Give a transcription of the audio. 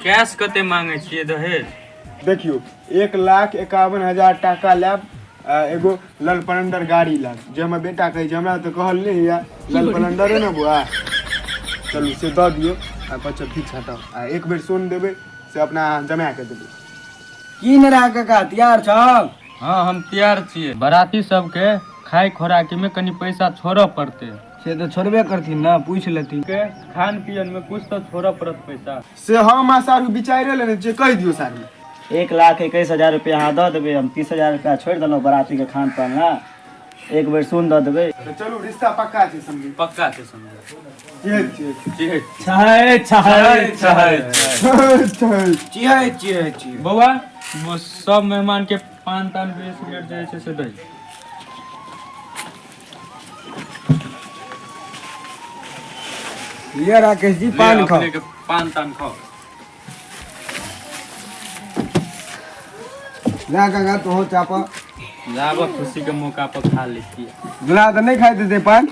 Cash कते मांगे छियै दहेज? देखियौ, 1,51,000 टाका लेब आ एगो ललपलंडर गाड़ी लेब, जे हमर बेटा कहै छै। हमरा तऽ कहल नहि होइए ललपलंडरे ने बौआ। चलू, से दऽ दियौ आ बच्चा फिक्स हटाउ। आ एक बेर सोन देबै से अपना जमाके देबै। की नरा काका, तैयार छौ? हँ, हम तैयार छियै। बराती सबके खाय खोराकी में कनि पैसा छोड़ऽ पड़तै। से तऽ छोड़बे करथिन ने, पूछि लेथिन। के खान पियन में कुछ तऽ छोड़ऽ पड़त पैसा। से हम आ सारू विचारे लेने छियै, कहि दियौ सारू। 1,21,000 रुपया अहाँ दऽ देबै। हम 30,000 रुपया छोड़ि देलहुँ बरातीके खान पान लए। एक बेर सुन दऽ देबै। तऽ चलू, रिश्ता पक्का छै समझी। पक्का छै समझी। चिहै छियै। चिहै। छै छै। छै। छै। चिहै चिहै चिहै। बौआ, वो सब मेहमान के पान तान बीड़ी सिगरेट जे छै से दही। लिअ राकेश जी, पान खाओ। अपने के पान तान खाओ। ला काका, तो चापा। लाबऽ, खुशी के मौका पर खा लै छियै। दुल्हा तऽ नहि खाइत हेतै पान।